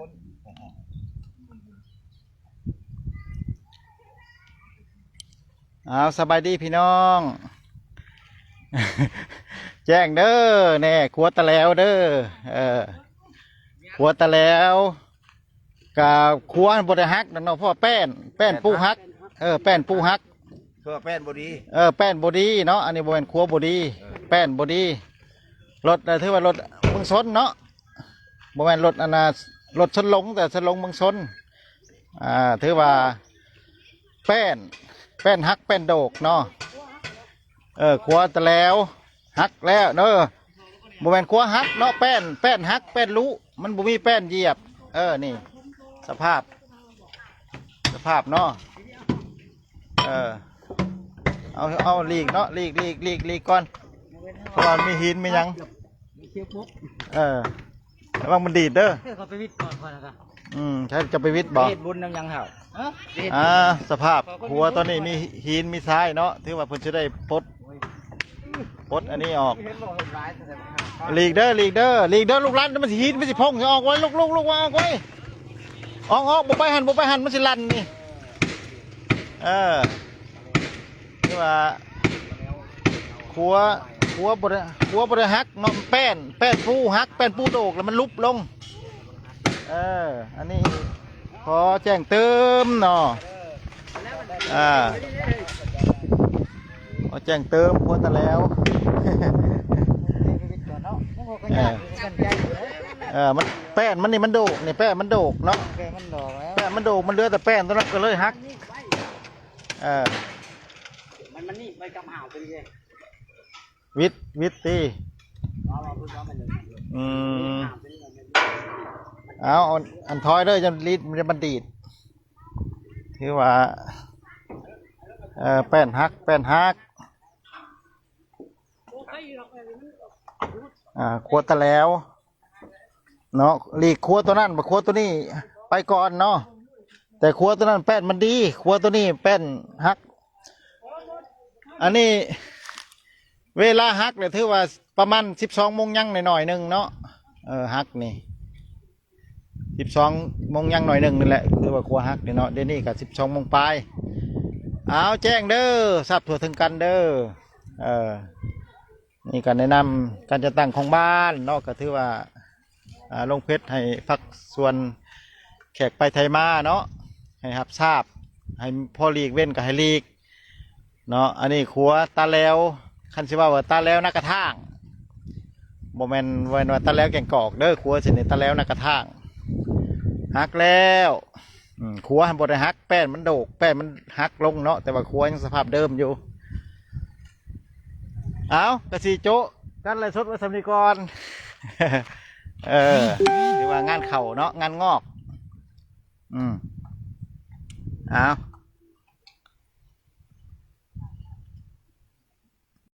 ອ້າວ ສະບາຍດີພີ່ນ້ອງ ແຈ້ງເດີ ແນ່ ຄົວຕາແຫຼວເດີ ເອີ ຄົວຕາແຫຼວ ກະຄົວບໍ່ໄດ້ຫັກດອກເນາະ ເພາະວ່າແປ້ນ ແປ້ນປູຫັກ ເອີ ແປ້ນປູຫັກ ຄືວ່າແປ້ນບໍ່ດີ ເອີ ແປ້ນບໍ່ດີເນາະ ອັນນີ້ບໍ່ແມ່ນຄົວບໍ່ດີ ເອີ ແປ້ນບໍ່ດີ ລົດ ຖືວ່າລົດເມືອງຊົນເນາະ ບໍ່ແມ່ນລົດອັນນ່າ ລົດຊົນຫຼົງ ແຕ່ຊົນຫຼົງເມືອງຊົນ ອ່າ ຖືວ່າແປ້ນ ແປ້ນຫັກແປ້ນໂດກເນາະ ເອີ ຄົວຕາແຫຼວຫັກແລ້ວເດີ ບໍ່ແມ່ນຄົວຫັກເນາະ ແປ້ນ ແປ້ນຫັກແປ້ນຫຼຸ ມັນບໍ່ມີແປ້ນຢຽບ ເອີ ນີ້ ສະພາບ ສະພາບເນາະ ເອີ ເອົາ ເອົາ ຫຼີກເນາະ ຫຼີກ ຫຼີກ ຫຼີກ ຫຼີກກ່ອນ ເພາະວ່າມີຫີນມີຫຍັງ ເອີ ລະວັງມັນດີດເດີ ເຂົາໄປວິດກ່ອນ ກ່ອນນະ ອືມ ໃຜຈະໄປວິດບໍ່ ເຮັດບຸນນຳຫຍັງເຮົາ ອ່າ ສະພາບຄົວຕອນນີ້ມີຫີນມີຊາຍເນາະ ຖືວ່າເພິ່ນຊິໄດ້ປົດ ປົດອັນນີ້ອອກ ຫຼີກເດີ ຫຼີກເດີ ຫຼີກເດີ ລູກຫຼານ ມັນຊິຫີນ ມັນຊິພົງ ອອກໄວ ລຸກ ລຸກ ລຸກ ອອກໄວ ອອກ ອອກ ບໍ່ໄປຫັ້ນ ບໍ່ໄປຫັ້ນ ມັນຊິລັນນີ້ ເອີ ຄືວ່າຄົວ ຄົວບໍ່ໄດ້ ຄົວບໍ່ໄດ້ຫັກເນາະ ແປ້ນ ແປ້ນປູຫັກ ແປ້ນປູໂດກ ແລ້ວມັນຫຼຸບລົງ ເອີ ອັນນີ້ຂໍແຈ້ງເຕີມເນາະ ອ່າ ຂໍແຈ້ງເຕີມຄົວຕາແຫຼວ ເອີ ເອີ ມັນ ແປ້ນມັນນີ້ມັນໂດກ ນີ້ແປ້ນມັນໂດກເນາະ ແປ້ນມັນໂດກ ມັນເຫຼືອແຕ່ແປ້ນຕົວນັ້ນກໍເລີຍຫັກ ເອີ ມັນ ມັນນີ້ໄປກັບຫາວເປັນເດ ວິດ ວິດຕິ ອືມ ເອົາ ອັນ ອັນຖອຍເດີ ຢ່າລີດ ມັນ ມັນດີດ ຖືວ່າ ເອີ ແປ້ນຫັກ ແປ້ນຫັກ ອ່າ ຄົວຕາແຫຼວ ເນາະ ຫຼີກຄົວຕົວນັ້ນ ບັດຄົວຕົວນີ້ໄປກ່ອນເນາະ ແຕ່ຄົວຕົວນັ້ນແປ້ນມັນດີ ຄົວຕົວນີ້ແປ້ນຫັກ ອັນນີ້ເວລາຫັກແຫຼະ ຖືວ່າປະມານສິບສອງໂມງຍັງໜ້ອຍໆໜຶ່ງເນາະ ເອີ ຫັກນີ້ສິບສອງໂມງຍັງໜ້ອຍໜຶ່ງນີ້ແຫຼະ ຄືວ່າຄົວຫັກນີ້ເນາະ ດຽວນີ້ກໍສິບສອງໂມງປາຍ ອ້າວ ແຈ້ງເດີ ຊາບທົ່ວເຖິງກັນເດີ ເອີ ນີ້ກໍແນະນຳການຈັດຕັ້ງຂອງບ້ານເນາະ ກໍຖືວ່າ ອ່າ ລົງເພັດໃຫ້ພາກສ່ວນແຂກໄປໄທມາເນາະ ໃຫ້ຮັບຊາບ ໃຫ້ພໍຫຼີກເວັ້ນກໍໃຫ້ຫຼີກເນາະ ອັນນີ້ຄົວຕາແຫຼວ ຄັນຊິເວົ້າວ່າຕາແຫຼວນາກະທາງ ບໍ່ແມ່ນ ບໍ່ແມ່ນວ່າຕາແຫຼວແກ້ງກອກເດີ ຄົວຊິນີ້ຕາແຫຼວນາກະທາງ ຫັກແລ້ວ ອືມ ຄົວຫັ້ນບໍ່ໄດ້ຫັກ ແປ້ນມັນໂດກ ແປ້ນມັນຫັກລົງເນາະ ແຕ່ວ່າຄົວຍັງສະພາບເດີມຢູ່ ເອົາ ກະຊິໂຈະການໄລຟ໌ສົດໄວ້ສ່ຳນີ້ກ່ອນ ເອີ ຖືວ່າງານເຂົ້າເນາະ ງານງອກ ອືມ ເອົາ